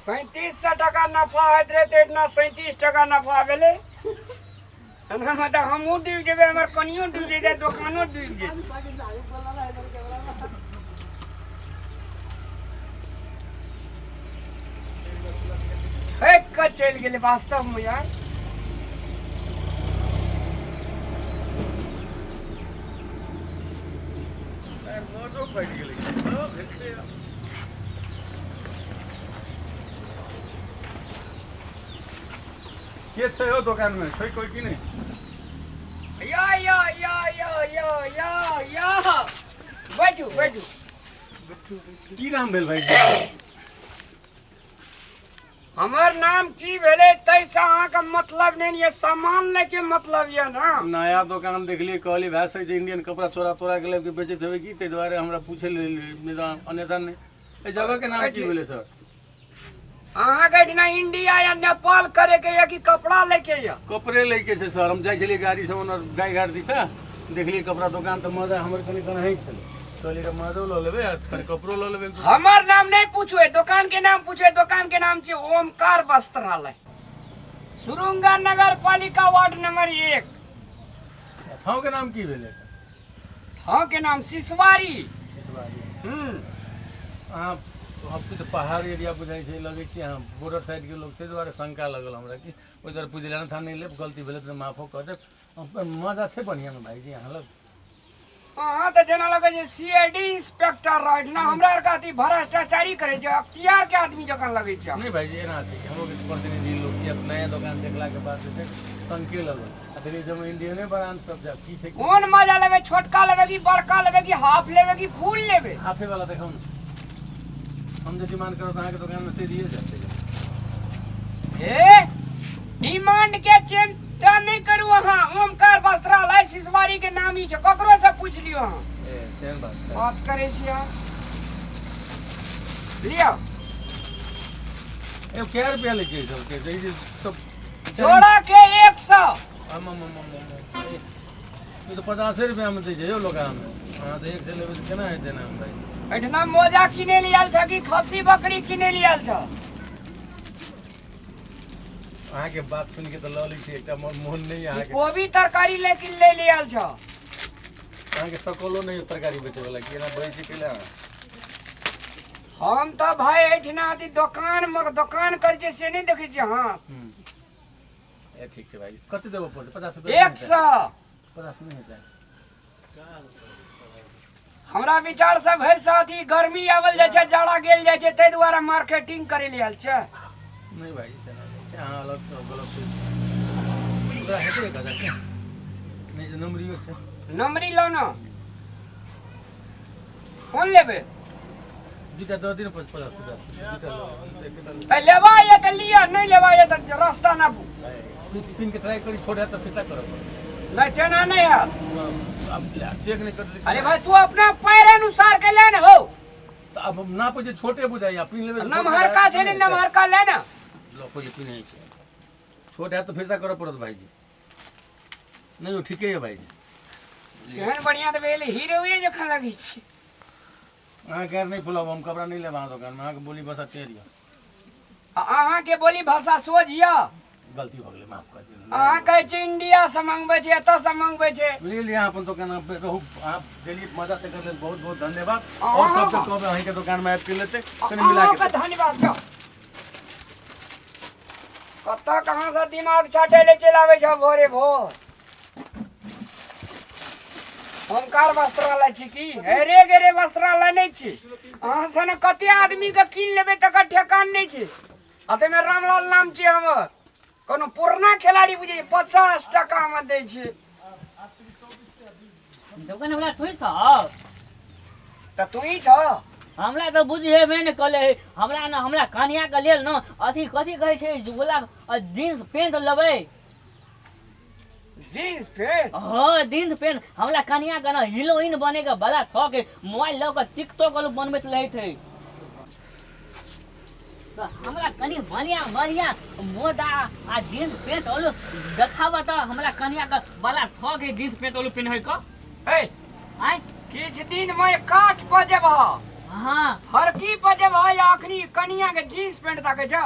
3700 टका नफा होइत रहै तऽ एहिठिना 37 टका नफा भेलै। एनामे तऽ हमहूँ डूबि जेबै, हमर कनियो डूबि जेतै, दोकानो डूबि जेतै। ठकि कऽ चलि गेलै वास्तवमे यार। मोटो फटि गेलै, भेटतै। के छै हो दोकान में? छै कोई की नहीं? या या या या या या या, बैठू बैठू। की नाम भेल भाई? हमर नाम की भेलै ताहिसँ अहाँके मतलब नहि यऽ, सामान लैके मतलब यऽ ने। नया दोकान देखलियै, कहलियै भए सकै छै इंडियन कपड़ा चोरा तोरा के लाबि के बेचैत हेबै की, ताहि दुआरे हमरा पूछे लेल, नहि तऽ अन्यथा नहि। एहि जगह के नाम की भेलै सर? अहाँके एहिठिना इंडिया या नेपाल करैके यऽ कि कपड़ा लैके यऽ? कपड़े लैके छै सर। हम जाइ छलियै गाड़ी से ओनर गाय घाट दिशा, देखलियै कपड़ा दोकान तऽ मजा हमर कनि कन्है छलै, कहलियै रे मजो लऽ लेबै आ कनि कपड़ो लऽ लेबै। हमर नाम नहि पूछू, दोकान के नाम पूछू। दोकान के नाम छै ओमकार वस्त्रालय, सुरुंगा नगर पालिका, वार्ड नंबर 1। ठाँव के नाम की भेलै? ठाँव के नाम सिसवारी। सिसवारी। अहाँ हम तऽ पहाड़ एरिया बुझाइ छै, लगै छै अहाँ बॉर्डर साइडके लोक, ताहि दुआरे शंका लगल हमरा कि ओहि दुआरे पुछि लेना था। नहि लेब, गलती भेलै तऽ माफो कऽ देब। मजा छै बढ़िआँमे भाइजी अहाँ लग। अहाँ तऽ जेना लगै छै सीआईडी इंस्पेक्टर रहै ना, हमरा आरके अथी भ्रष्टाचारी करै छै, अख्तियार के आदमी जकाँ लगै छै। नहि भाइजी, एना छै कि हमरो के प्रतिनिधि लोक छियै, नया दोकान देखलाके बाद जे छै शंके लगल। आ देखलियै जब इंडियने ब्रांड सब छै, की छै? कोन मजा लेबै? छोटका लेबै कि बड़का लेबै कि हाफ लेबै कि फुल लेबै? हाफे वाला देखाउ ने। हम जे डिमांड करब अहाँके दोकानमे से दिए जाते? हे, डिमांड के चिंता नहि करू अहाँ। ओमकार वस्त्रालय सिसवारी के नाम ही छै, ककरो से पूछ लियो अहाँ। ए सेम बात छै। बात करै छी अहाँ, लिअ। ए कै रुपया लै छियै सबके? ई जे सब जोड़ा के 100। आम आम आम आम आम। ई तऽ 50 रुपया मे दै छै यौ लोकामे, अहाँ तऽ 100 लेबै तऽ केना हेतै ना भाइ? एहिठिना मोजा किनै लए आयल छ कि खस्सी बकरी किनै लए आयल छ? अहाँके बात सुनि के तऽ लऽ लै छी एकटा, मोन मोन नहि ई अहाँके कोबी तरकारी लेकिन ले ले आयल छ। अहाँके सकलो नहि यऽ तरकारी बेचै वला कि एना बजै छी कैला अहाँ? हम तऽ भाय एहिठिना अथी दोकान मे दोकान करै छियै से नहि देखै छियै अहाँ? ए ठीक छै भाइ, कते देबऽ पड़तै? 50 रुपया? 100। 50 नहि हेतै? हमरा विचार से भरि से अथी गर्मी आवल जाइ छै, जाड़ा गेल जाइ छै, ताहि दुआरे मार्केटिंग करे लए आयल छै। नहि भाइ, तेना नहि छै, अहाँ अलग गलत छै। ओकरा हेतै 1000 के? नहि जे नमरियो छै। नमरी लौ ने, कोन लेबै? दूटा दऽ दिअ ने, 50 50 दूटा लऽ लेबै, एकेटा लऽ। ए, लेबा ये तऽ लिअ, नहि लेबा ये तऽ रास्ता नापू। पिन के ट्राई करी, छोट हैत तऽ फिता करऽ पड़त। नहि, तेना नहि हैत। आब चेक नहि कर। अरे भाई, तू अपना पैर अनुसार के ले ने हो। तऽ आब हम नापै जे छोटे बुझाइया, पिन लेबै तऽ छोट नमहरका छै ने, नमहरका ले ने। लऽ पहिले पिन्है छै, छोट हैत तऽ फिरता करऽ पड़त भाईजी। नहि यौ, ठीके यऽ भाईजी। केहन बढ़िया तऽ भेल, हीरोए जखन लगै छी। अहाँ गैर नहि फुलाब, हम कपड़ा नहि लेब अहाँ दोकानमे, अहाँके बोली भाषा टेढ़ यऽ। आ अहाँके बोली भाषा सोझ यऽ। गलती भऽ गेलै, माफ कऽ दियौ। अहाँ कहै छी इंडिया से मंगबै छै, एतऽ से मंगबै छै। बुझलियै, अहाँ अपन दोकान पे रहू। अहाँ देलियै मजा, तकर लेल बहुत बहुत धन्यवाद। आओर सबके कहबै अहीँके दोकानमे आबि के लेतै, कनि मिला अहाँके के। धन्यवाद। जाउ, कतऽ कहाँ से दिमाग छाटै ले चलि आबै छौ भोरे भोर। ओमकार वस्त्रालय छी की हेरे गेरे वस्त्रालय नहि छी? अहाँ सन कते आदमी के कीन लेबै तकर ठेकान नहि छै। आ ताहिमे रामलाल नाम छै हमर, कोनो पुरना खिलाड़ी बुझै 50 टका मे दै छै। दोकान वाला तू छौ? तऽ तू ही छौ। हमरा तऽ बुझेबे ने कले। हमरा ने हमरा कनिया के लेल ने अथी कथी कहै छै बोला, जींस पेंट लेबै। Jeans pant? हाँ, जींस पेंट। हमरा कनिया के ने हीरोइन बने के बड़ा शौक है, मोबाइल लऽ कऽ टिकटॉक बनबैत रहैत है, तऽ हमरा कनि बढ़िया बढ़िया मोदा आ जींस पेंट ओलो देखाबऽ तऽ। हमरा कनिया के बड़ा शौक है जींस पेंट ओलो पिन्है के। हे। आँय? किछु दिन मे काठ बजेबह। हाँ। फरकी बजेबह। लेबह या अखनी कनिया के जींस पैंट ताकै छ?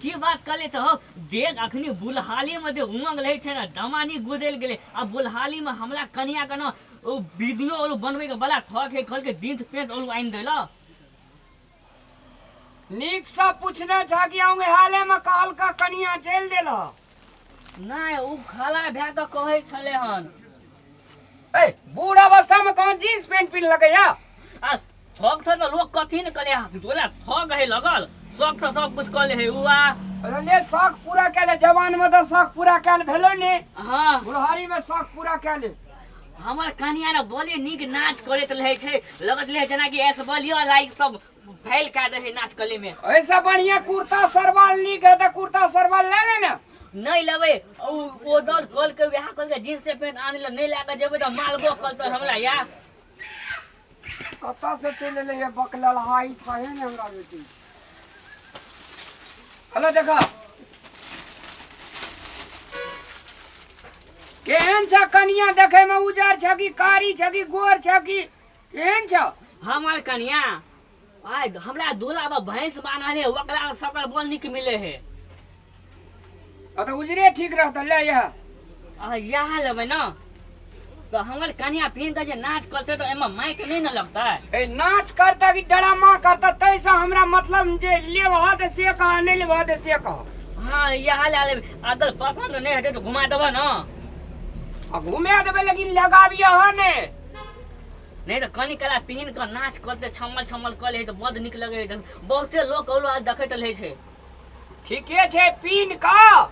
की बात कले छ हो, देख अखनी बुलहाली में जे उमंग रहे छै ने, दमानी गुजर गेलै। आ बुलहाली में हमरा कनिया के न ओ वीडियो ओलू बनबै के बड़ा थक है, कहलकै जींस पैंट ओलू आनि दै ल। नीक से पूछने छ कि अहूँ हाले में कहल का कनिया चलि देल? नहि, ओ खाला भए कऽ कहै छलै हन। ए, बूढ़ अवस्था में कौन जींस पैंट पिन्ह लगैया? आ थक थक लोग कथी ने कले, तोरा थक है लगल, शौक से सब कुछ कले है उआ। ले शौक पूरा कैले, जवान में तो शौक पूरा कैल भेलो ने। हाँ, बुढ़ारी में शौक पूरा कैले। हमर कनिया ने बोले नीक नाच करैत रहै छै, लगत रहै जेनाकि ऐस बोलियो लाइक सब फैल कए दै है नाच कले में। ऐसा बढ़िया कुर्ता सरवाल नीक है तो कुर्ता सरवाल ले ले ने। नहि लेबै, ओ दल कहलकै, वएह कहलकै जींस पैंट आनै लए, नहि लए कऽ जेबै तऽ मालबो कहतै हमरा। या कतऽ से चलि एलै ये बकलल हाई कहे ने हमरा बेटी। हेलो, देखा केहन छ कनिया, देखे में उजर छ कि कारी छ कि गोर छ कि केहन छ? हमर कनिया आइ हमरा दूला पर भैंस बान्हल है, ओकरा सकल बोल नीक मिले है। आ तऽ उजरे ठीक रहत, ले यह। आ इएह लेबै ने तऽ हमर कनिया पिन्ह कऽ जे नाच करतै तऽ एहिमे माइक नहि ने लगतै? ए, नाच करता कि ड्रामा करता तैसँ हमरा मतलब जे लेबह तऽ से कह, नहि लेबह तऽ से कह। हाँ, इएह लए लेबै। अगर पसन्द नहि हेतै तऽ घुमा देबह ने? आ घुमा देबै, लेकिन लगाबियह ने। नहि तऽ कनि कला पिन्ह कऽ नाच करतै, छमल छमल कऽ लै तऽ बड्ड नीक लगै है, बहुते लोक औरो देखैत रहै छै। ठीके छै, पीन कऽ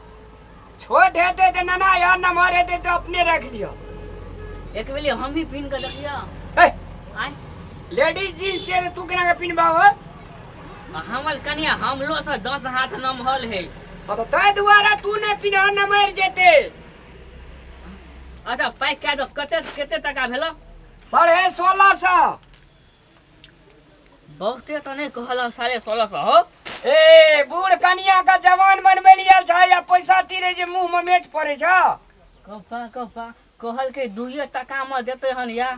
छोट हेतै तऽ नना या नमहर हेतै तऽ अपने राखि लिअ। एक बेर हम भी पिन्ह कऽ देखियौ। हे, आँय? लेडीज जींस छै तऽ तू केना कऽ पिन्हबाह? हमर कनिया हमरो से 10 हाथ नमहर है। हँ तऽ ताहि दुआरे तू नहि पिन्ह, नमहर जेतै। अच्छा, पैक कए दो। कते कते टका भेलो? 1650। बहुते तऽ नहि कहल, 1650 हो। ए, बूढ़ कनिया का जवान बनबै लिए आयल छै या पैसा तीरे जे मुंह में मेच पड़े छ। कपा कपा कहलकै दुइये टका मे देतै हन या।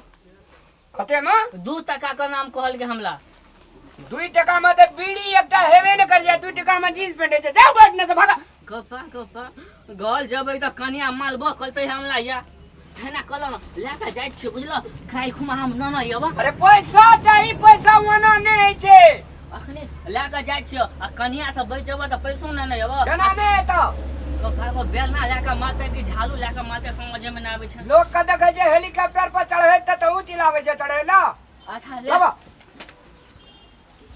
कते में? 2 टका के नाम कहलकै हमरा। 2 टका में तऽ बीड़ी एकटा हेबे ने कर जाए, 2 टका में जींस पेंट छै। जाओ बैठ ने तऽ भागा। गप्पा गप्पा घर जेबै तऽ कनिया मालबो करतै हमरा। या एना कहलहुँ ने, लए कऽ जाइ छियै, बुझलऽ? काल्हि खुमा हम न अयबऽ। अरे पैसा चाही, पैसा ओना नहि होइ छै। अखने लए कऽ जाइ छियै आ कनिया से बचि जेबऽ तऽ पैसो ने अयबऽ। केना नहि हेतौ? गप्पा बेलना लए कऽ मारतै कि झाड़ू लए कऽ मारतै, समझेमे नहि आबै छै। लोक के देखै छै हेलीकॉप्टर पर चढ़ै तऽ तहू चिल्लाबै छै चढ़ै ला। अच्छा, ले। बाबा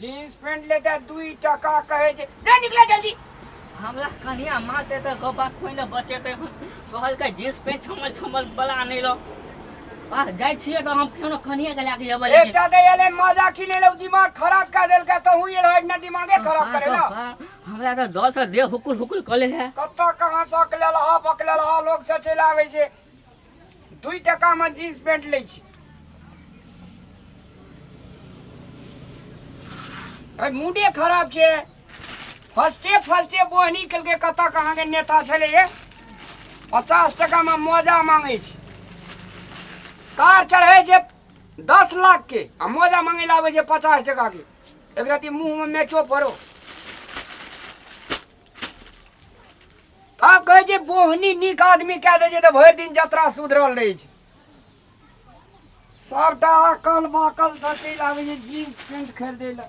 जींस पेंट लेते 2 टका कहै छै, दे निकले जल्दी। हमरा कनिया मारतै तऽ गप्पा कोइ ने बचेतै। कहलकै जींस पेंट छमल छमल बला आनै लए। आ जाइ छियै तऽ हम फेरो कनिया के लए कऽ अयबै। एकटा तऽ एलै मजा किनै लए, दिमाग खराब कए देलकै, तहू एल ने दिमागे खराब करे ला। हमरा तऽ डर से देह हुकुल हुकुल कले है। कतऽ कहाँ सकलल हा बकलल हा लोक से चलि आबै छै, 2 टका में जींस पेंट लै छी। अरे मूडे खराब छै, फर्स्टे फर्स्टे बोहनी केलकै। कतऽ कहाँ के नेता छलै ये, 50 टका में मोजा मांगै छै। कार चढ़ै छै 10 लाख के आ मोजा मांगै लए आबै छै 50 टका के। एक रति मुंह में मेचो पड़ो। आब कहै छै बोहनी नीक आदमी कए दै छै तऽ भरि दिन जतरा सुधरल रहै छै। सबटा अकल बाकल से चलि आबै छै जींस पेंट खरीदै लए।